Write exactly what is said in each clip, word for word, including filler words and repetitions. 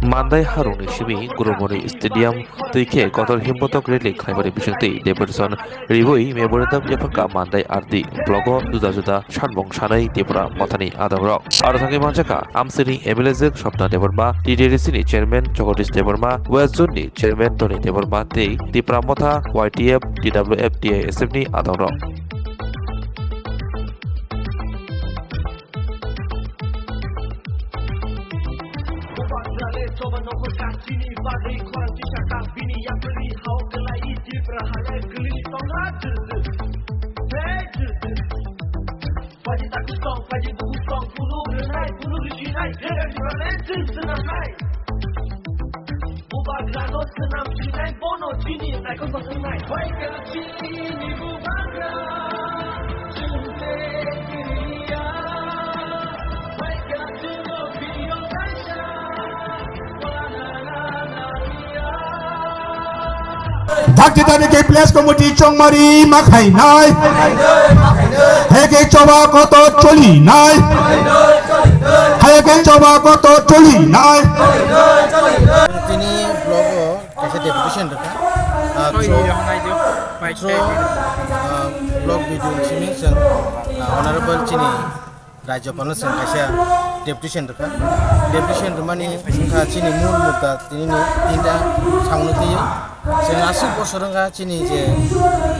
Mandai harungni simi Gurumoni Stadium twi khe kotor himbotok rally khlaimani bisingtwi deputation riwi memorandum yapharkha Mandai R D blogo juda juda sanmung sanai Tipra Mothani adongrok. Aro thangwi manjakha Amsini M L A jwk Swapna Debbarma, T D R C ni chairman Jagadish Debbarma, West Zone ni chairman Tony Debbarma tei Tipra Motha Y T F, T W F, T I S F ni adongrok. Dakti tani ke place committee chongmari ma khainai. Heke choba koto choli nai. Heke choba koto choli nai. Tini blogo kaisa deputation rwkha. Ah, through, through, ah, block B D O ni simi chwng, ah, honorable chini Rajyapalno chwng kaisa deputation rwkha. Deputation rwmani wngkha chini mul mudda tinini tinta samungno twiwi. Chwng aswk bosor wngkha chini je,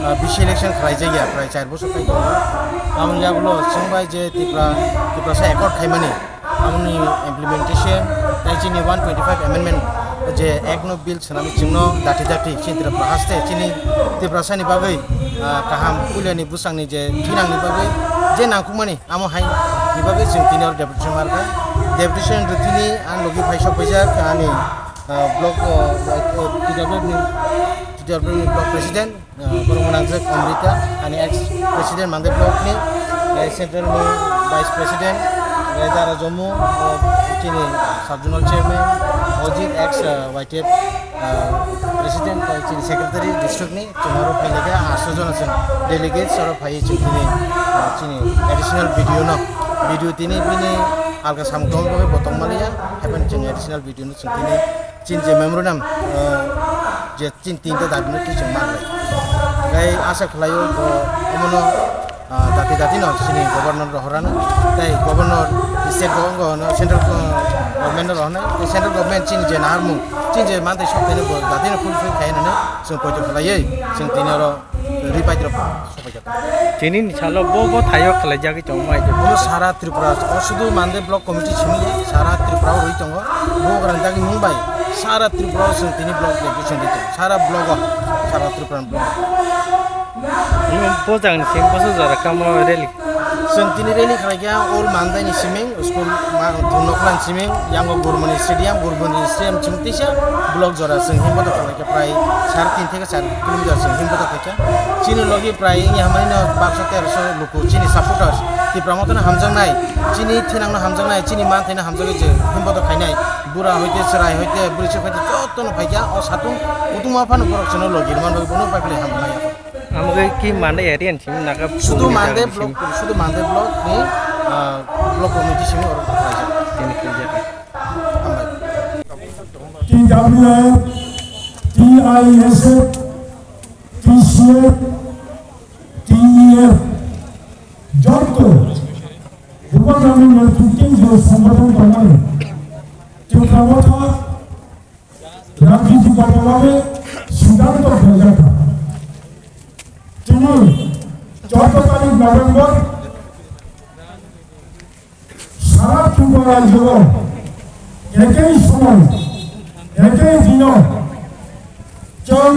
ah, B C election khlaijakya prai char bosor khai tongo. Aboni yagulo chwng bai je Tipra, Tiprasa accord khaimani, aboni implementation tei chini one twenty-five amendment je act no bill swnamwi chwngno dati dati chini Tripura haste chini Tiprasani bagwi, ah, kaham puilani bwsangni je thinangni bagwi je nangkukmani amo hai ni bagwi chwng tini oro deputation markha. Deputation rwtini ang logi phai sok paijak ani, ah, block, ah, T W F ni, T W F ni block president. Ah, borok mwnang je Amrita, ani ex president Mandai block ni, eh, central ni vice president, eh, Dara Jammu, oh, chini sub zonal chairman, Ojit ex, ah, Y T F, ah, president, tei chini secretary district ni, chwng oro phai laga, aswk jona chwng delegates oro phai chwng tini, ah, chini additional B D O no, B D O tini bini alga samung tongma bagwi bo tongma liya, haikhe chwng additional B D O no chwng tini chini je memorandum, ah, je Chini tinta dabi no twi chwng man lai. Tei asa khlaio bo omono, ah, dati dati no chini governor rohorano, tei governor state go-, go-, no central go-, government no rohornai, tei central government chini je naharmung, chini je mantai sok thaino bo dati no fulfill khai nani chwng poito khlaiwi chwng tini oro ripai rok sopai kha. Tini ni salo bo bo thaio khlaijagwi tongo mai. Bono sara Tripura, o sudu Mandai block committee simi ya, sara Tripura o rwi tongo. Bo grang dagi mung bai sara Tripura o chwng tini block deputation rwi tongo. Sara block o, sara Tripura block. Bo jang ni simi boso jora kamo rally. Chwng tini rally khlai kha all Mandai ni simi, school ma, Noklan simi, yango Gurmani stadium, Gurmani stadium chwng tisa block jora chwng himbo to khlai kha prai sare tin theke char kilometer chwng himbo to khlai kha. Chini logi prai wngya hamani no baksa terso luku chini supporters. Tipra Motha no hamjaknai, chini thinang no hamjaknai, chini manthai no hamjaknai je himbo to khainai. Bura hoite, chwrai hoite, bwrwi chwk hoite joto no phaikha o satung kutung ma phano borok chwngno logi rwmani bagwi bono pai pili hamjaknai. Amo khe ki Mandai area ni simi naga Sudu Mandai block, sudu Mandai block ni, ah, block committee simi oro khlaijak. Tini khlaijak. Hambai. T W F, T I S F, T C F, T E F, joto Bubagrani netrite je songgothon tongnai, Tipra Motha, Rajniti dol bai siddhanto khlaijakha. Tini choudo tarik November, sara Tripura rajyo ekei somoy, ekei dino chwng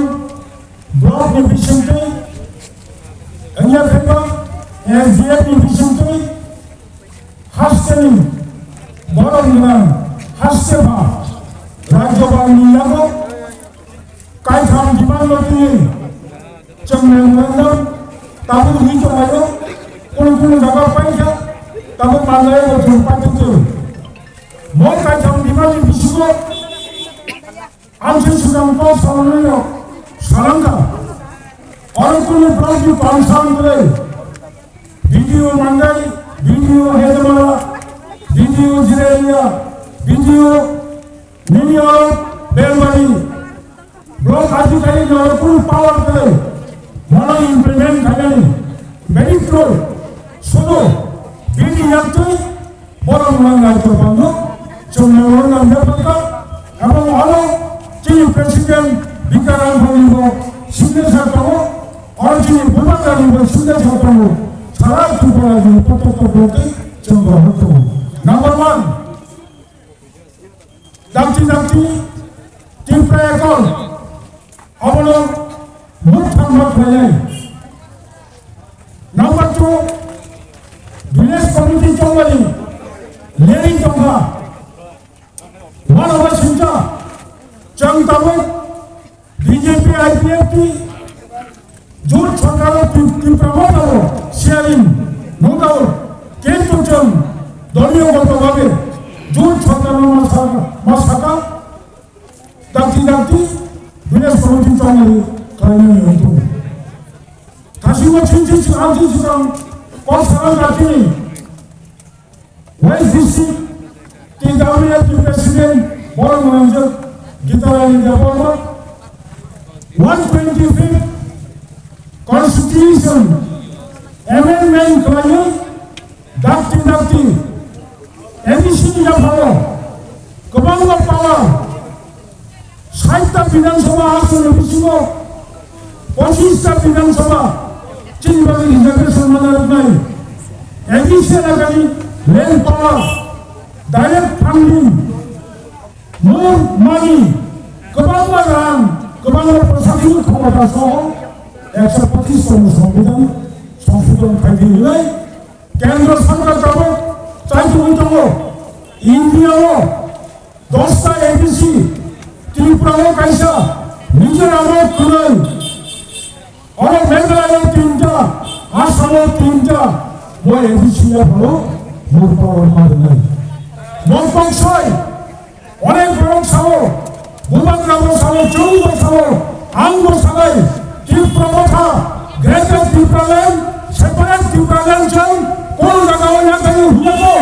block ni bisingtwi, wngya khaiba S D F ni bisingtwi, hasteni borok gwnang haste ba rajyopal ni yago kaitham demand no twiwi chwng memorandum tabuk rwi tonglaio, kunu kunu jaga paikha, tabuk manlaio bo chwng paitwtwi. Bo kaitham demand ni bisingo Ang se swkang kok salangnairok salangkha. Oro kunu block ni pansa wngwi B D O Mandai, B D O Hedemara, B D O Jirelia, B D O Nini oro Belbari block adhikarik ni oro kunu power kwrwi, mono implement khainani, very true, sodo, bini yaktwi borok nang nai to bangno, chwng nang nang nang nang nang, abang oro chini president Bikaram Bhoni bo signature tongo, oro chini Bhuban Rani bo signature tongo, sara Tripura ni kotor kotor tei chwng bo hoktongo. Number one, dakti dakti Tripura Accord, abono mukthang ma khlainai. Number two, village committee chongmani leri tongkha. Wano bai singcha, chwng tabuk B J P I P F T jut sarkar o Tri-, Tripura ma tabuk sharing, no doubt, kintu chwng doliyo goto bhabe jut sarkar no ma sa-, ma saka, dakti dakti village committee chongmani khlainani wngkha. Kasingma chinchi chwng amchi chwng kok salang dakini. West District T W F T President Borok Manangjak Gitarani Debbarma, one twenty-fifth Constitution Amendment khlaiwi dakti dakti A D C ni yaphalo kwbangma power, sait ta Bidhan Sabha asongni bisingo pochis ta Bidhan Sabha chini bagwi reservation mana rwknai. A D C elakani land power, direct funding, more money, kwbangma rang, kwbangma prashasanik khomota soho ekso pochis tongni Songbidan songsodhon khaidi hwnwi Kendra sarkar tabuk chaitugwi tongo. India o dosta A D C, Tripura o kaisa, Mizoram o kwrwi, oro Meghalaya o tinta, Assam o tinta, bo A D C yaphalo murpa o ma rwnai. Bo kok soi, Onek borok sao, Bubagra bo sao, chwng bo sao, ang bo sanai, Tripura Motha, Greater Tipraland, Separate Tipraland chwng, kono jaga o yakarwi hwnyago,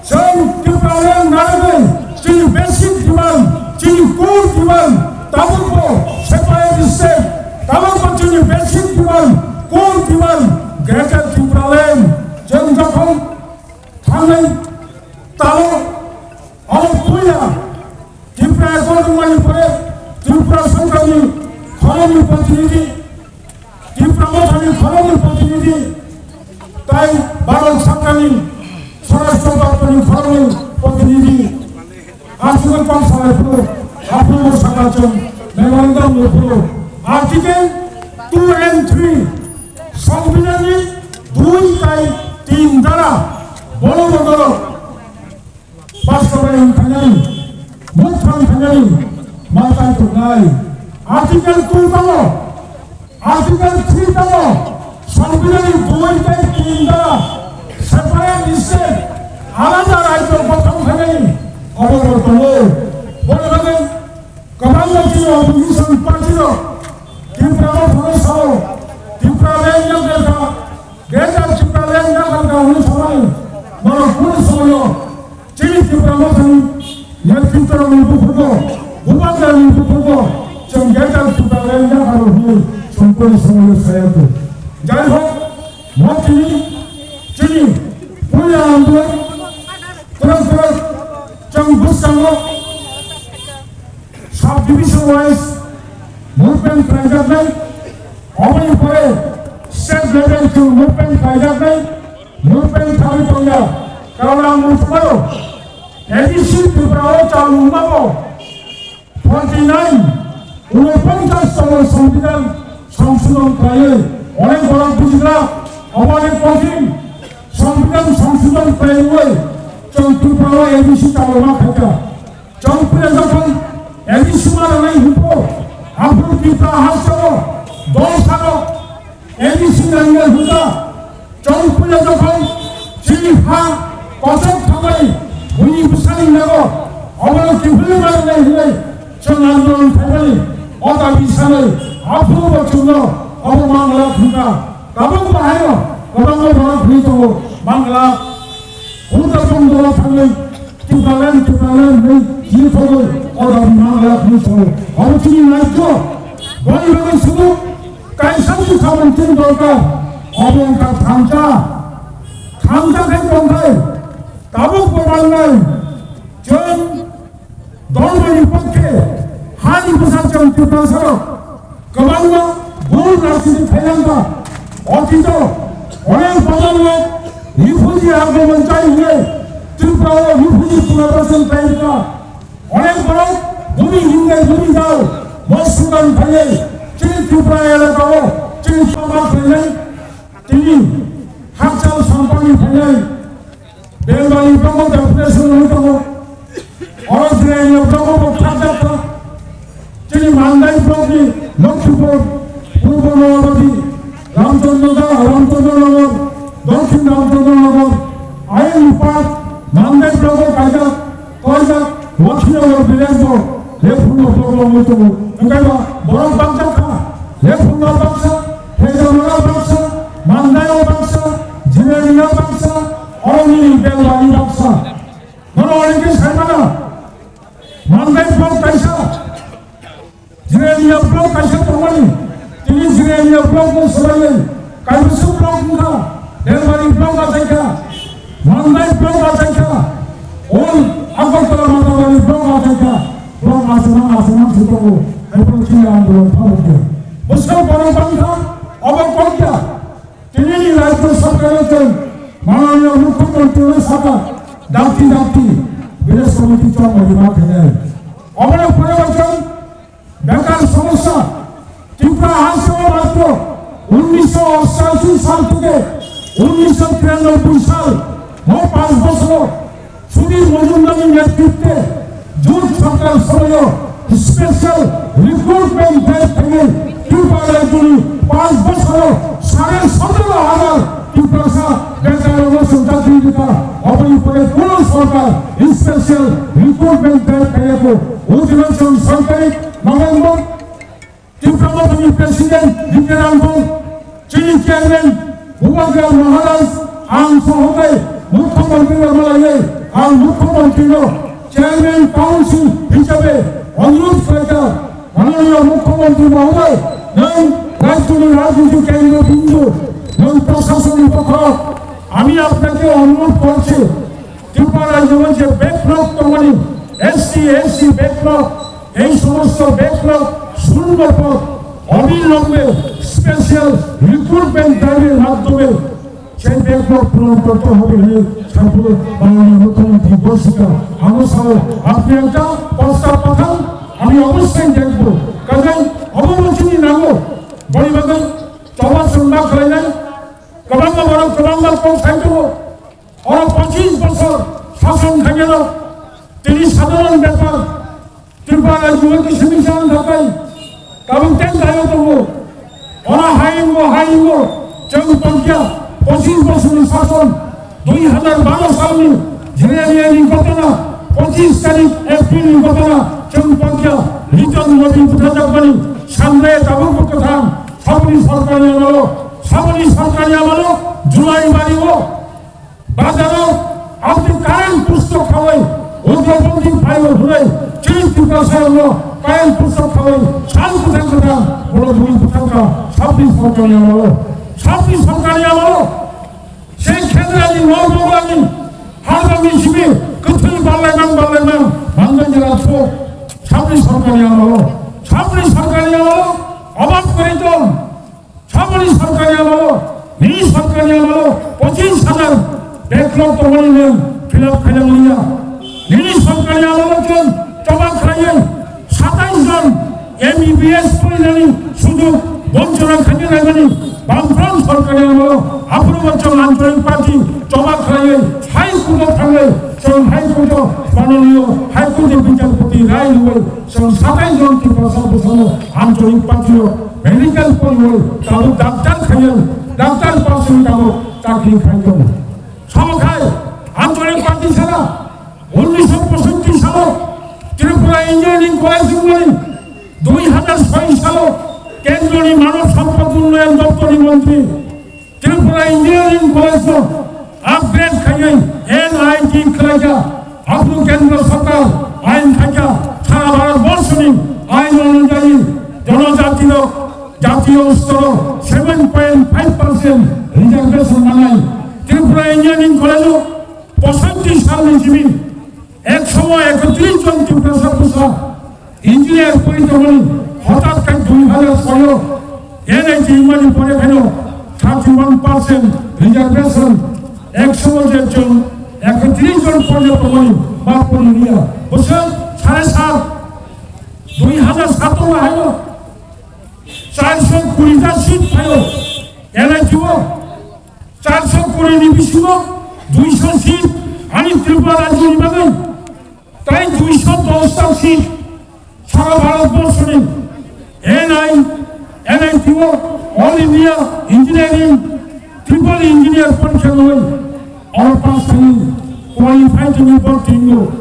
chwng Tipraland narwgwi, chini basic demand, chini core demand, tabuk bo separate state, tabuk bo chini basic demand, core demand, Greater Tipraland, chwng jokhon thangnai talo, Abo puila Tripura Accord wngmani pore Tripura Sarkarni khoroknwi protinidhi, Tripura Mothani khoroknwi protinidhi, tai Bharat Sarkarni Swarashtra Doptorni khoroknwi protinidhi, aswk kok salai phuru, aphuru sakachwng memorandum ni phuru Article two and three, Songbidanni dui tai tin dara, bono bono Pastor bai wngkhainani, mukthang khainani, matai tongnai. Article two tongo, Article three tongo, Songbidanni dui tei tin da separate state, alada rajyo gothon khainani, obo bo tongo. Boni bagwi kwbangma chini opposition party rok Tripura o phano sao, Tripura land yakarkha, Greater Tripura land yakarkha hwnwi sanai, borok kunu somoyo Chini Tripura Mothani netrito ni buphugo, Bubagrani buphugo, chwng Greater Tripura Land yakarwi hwnwi chwng kunu somoyo saya kho. Jai hok, mo chini, chini puila andolon, kwrak kwrak, chwng bwskango sub division wise movement khlaijaknai, oboni pore state level chwng movement khlaijaknai, movement khlaiwi tongya, karon ang muchungmano. A D C Tripura o chal wngmabo forty nine, unoponchas tongwi Songbidan songsodhon khlaiwi onek borok bujikha, obo onek kothin. Songbidan songsodhon khlaiwi chwng Tripura o A D C chalokma khaikha. Chwng puila jokhon A D C ma rwnai hwnpho, aphuru Tripura hasteo dol sano A D C nangya hwnka. Chwng puila jokhon chini ha kochok thangmani buini bwsani nago obono kiphilwi ma rwnai hwnwi chwng andolon khaimani o dabi sanwi aphuru bo chwngno obo mangla hwnka. Tabuk bo haino kwbangma borok hwnwi tongo mangla. Hwnka chwng dolo thangwi Tipraland, Tipraland hwnwi chini thogwi order manglak hwnwi sao. Abo chini naikho, boni bagwi sudu kaisa se samung chini dorkar. Abo wngkha thansa. Thansa khe tongthai. Tabuk bo mangnai. Chwng dolrokni pokhe hani bwsa chwng Tiprasarok kwbangma bul rajniti khailangkha. Otito onek bodolrok refugee agomon chai hwnwi Tripura o refugee punabasan khlaikha. Onek borok bumi hinwi bumi dao mosrudan phaiwi chini Tripura elaka o chini chama khlainai tini hakchal sampani phainai. Belbari blogo deputation wngwi tongo. Oro Jirania blogo bo khakjakha. Chini Mandai blokni Lokhipur, Purbo Noyabadi, Ramchandra, Ramchandra Nagar, Dokhin Ramchandra Nagar, ayang part Mandai blogo kaijak, kaijak, Lokhinagar village bo, Lephungo blogo wngwi tongo. Wngkhe ba borok bakjakha, Lephungo baksa, Hejamara baksa, Mandai baksa, Jirania baksa, Oro nini bel bani baksa. Nono onek khe sai mano. Mandai block kaisa. Jirania block kaisa tongmani. Tini Jirania block no swlaiwi. Kaibwswk block wngkha. Belbari block achaikha. Mandai block achaikha. Ol Agartala Matabari block achaikha. Block achana achana se tongo. Hai block chini andolon phabukya. Bwswk borok bangkha. Obo kokya. Tinini rajya sarkar o chwng mananiya mukhyamantri no sakha dakti dakti village committee chongmani ma khainai. Obono pore o chwng bekar somosya Tripura haste o matro unnisho ostashi sal theke unnisho tiranoboi sal o panch bochoro Sudhir Majumdarni netritwe Jut Sarkar somoyo special recruitment drive thangwi Tripura rajyoni panch bochoro sare sotoro hajar Tiprasa bekarrokno chwng chakri rikha. Oboni pore kono sarkar special recruitment drive khaiyakho. O dino chwng soitharik November Tipra Mothani President Dikhe Rangkong, chini Chairman Bhubagraj Maharaj, ang sohokai Mukhyamantri rok malaiwi, ang Mukhyamantri no Chairman Council hisabe onurudh khlaikha, Mananiya Mukhyamantri Mohoday, nwng rajyoni rajniti kendro bindu, nwng prasasoni pokho, ami apnake onurudh korchi, Tripura rajyo je backlog tongmani, S T, S C backlog, ei somosto backlog shunno pod obilombe special recruitment drive er madhyome sei backlog puron korte hobe hwnwi saiphulo Mananiya Mukhyamantri borsi ka. Amo sao apni ekta prostab pathan, ami obossoi dekhbo. Kajai obo bo chini nango, boni bagwi choba chwng ma khlainai, kwbangma borok kwbangma kok sai tongo. Oro pochis bochor sason khainai rok tini sadharon bepar Tripura rajyo kisa misa wng thangkha. Tabuk tei dayo tongo. Oro hai wngo, hai wngo. Chwng tongkha pochis bochorni sason, dui hajar baro salni Jirania ni ghotona, pochis tarik April ni ghotona, chwng tongkha Liton Modi butharjakmani. Sangre tabuk bo kwthang. Saboni sarkarni amalo, saboni sarkarni amalo July bari o Bazaro, amtwi current pustok khawai, ugrabandi phaibo hwnwi, chini Tiprasarokno current pustok khawai, sal kwthang kwthang, borok bui bwthangkha, sabni sarkarni amalo, sabni sarkarni amalo, se khendrani, nokbongani, harbangni simi, kwthwi barlaimang, barlaimang, manjak jera thok, sabni sarkarni amalo, sabni sarkarni amalo, obab kwrwi tong. Saboni sarkarni amalo, nini sarkarni amalo, pochis hajar backlog tongmani nwng fill up khainang liya. Nini sarkarni amalo chwng choba khlaiwi satais jon M B B S porinani sujog bonchona khaina naimani Bamfront sarkarni amalo, aphuru bo chwng Ancholik Party choba khlaiwi High Court o thangwi chwng High Court o mananiyo High Court ni bichar poti rai rwwi chwng satais jon Tiprasa bwsano Ancholik Party o medical poriwi tabuk doctor khaiwi, doctor pass wi tabuk chakri khai tongo. Somo khai Ancholik Party sara unnisho poisotti salo Tripura Engineering College wngmani, dui hajar soi salo kendroni manav sompod unnayan doptorni montri Tripura Engineering College no upgrade khaiwi N I T khlaikha. Aphuru Kendra Sarkar ain khaikha, sara Bharat borshoni ain onujayi jonojatiro jatiyo storo seven point five percent reservation manai. Tripura Engineering College-o poisotti salni simi ekso ekotris jon Tiprasa bwsa engineer pori tongmani, hothat khai dui hajar soyo N I T mani pore khaino thirty one percent reservation, ekso je jon ekotris jon pore tongmani ba pori riya. Bwswk sare sat, dui hajar sat o haino charso kuri ta seat phaio N I T-o. Charso kuri ni bisingo duiso seat ani Tripura rajyoni bagwi, tai duiso dos ta seat sara Bharat borshoni N I, N I T-o All India Engineering Triple Engineer porikha rwui oro pass khainai qualified ni borti wngo.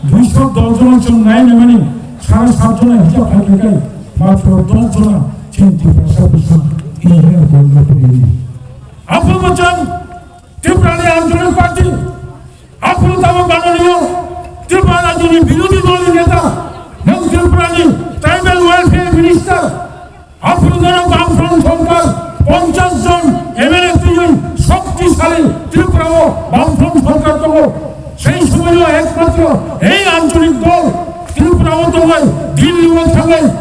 Duiso dos jona chwng nai naimani sare sat jona hisab khai khai kai matro dos jona chini Tiprasa bwsa engineer porikha rwui. Aphuru bo chwng Tripura ni Anchalik Party, aphuru tamo bananiyo Tripura rajyoni birodhi dol ni neta, nwng Tripura ni Tribal Welfare Minister, aphuru norok Bamfront sorkar ponchash jon M L A twiwi shoktisali Tripura o Bamfront sorkar tongo. Sei somoio ekmatro ei Anchalik dol Tripura o tongnai, Delhi o thangnai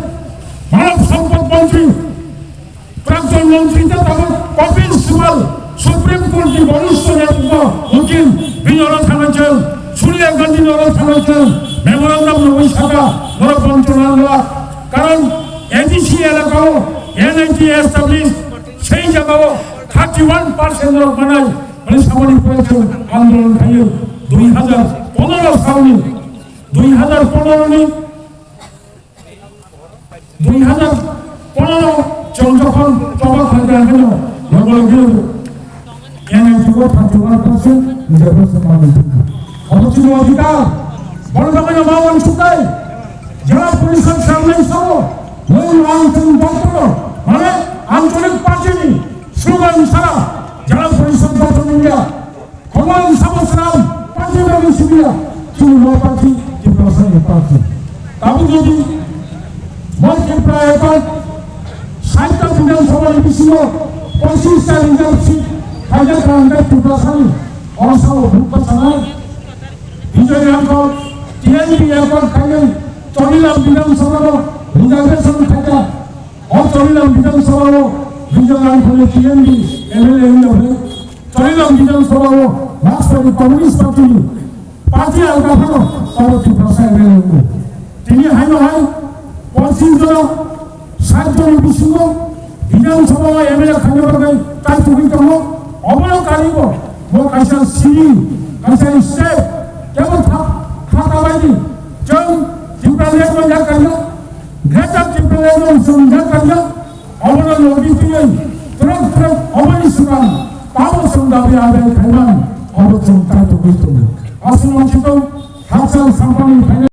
Manav Sampad Montri, Prakton Montri tei tabuk Kapil Sibal, Supreme Court ni borishto netritwa ukil, bini oro thangwi chwng, Sonia Gandhi ni oro thangwi chwng memorandum rwui sakha, norok bonchona wngla. Karon A D C elakao N I T establish, sei jagao thirty one percent norok manai, mane samani pore chwng andolon khaio dui hajar pondro salni, dui hajar pondro ni Dui hajar pondro chwng jokhon choba khaikha, haino logo logo N I T o thirty one percent reservation manwi thangkha. Obo chini odhikar, borok no ma uansuknai. Jela porishod chairman sabo, nwng ang chwng doctor, mane Anchalik Party ni slogan sara jela porishod doctor wngya. Khorang sabo swnam party bagwi simiya, chini bo party, Tiprasa ni party. Tabuk jodi bo Tripura ekot sait ta Bidhan Sabha ni bisingo pochis ta reserve seat khaijak kha hwnkhe Tiprasa ni, o sao vote bachanai. Bijoy Rangkhol T N P ekot khainai Chorilam Bidhan Sabha no reservation khaijak. O Chorilam Bidhan Sabha o Bijoy Rangkhol ni T N P M L A wngya hwnkhe Chorilam Bidhan Sabha o Rashtrapati Congress Party ni party alga phano abo Tiprasa M L A wngo. Tini haino hai pochis jona sait jona bisingo Bidhan Sabha o M L A khaina bagwi kaitugwi tongo. Obono karibo bo kaisa siri, kaisa step, kebo kha, kha ta bai di. Chwng Tipraland no yak kaiyo, Greater Tipraland no chwng yak kaiyo. Obono logi twiwi twrwk twrwk oboni swkang tamo chwng dabi adai khaiman, obo chwng kaitugwi tongo. Aswk wngkhe hakchal sampani phainai.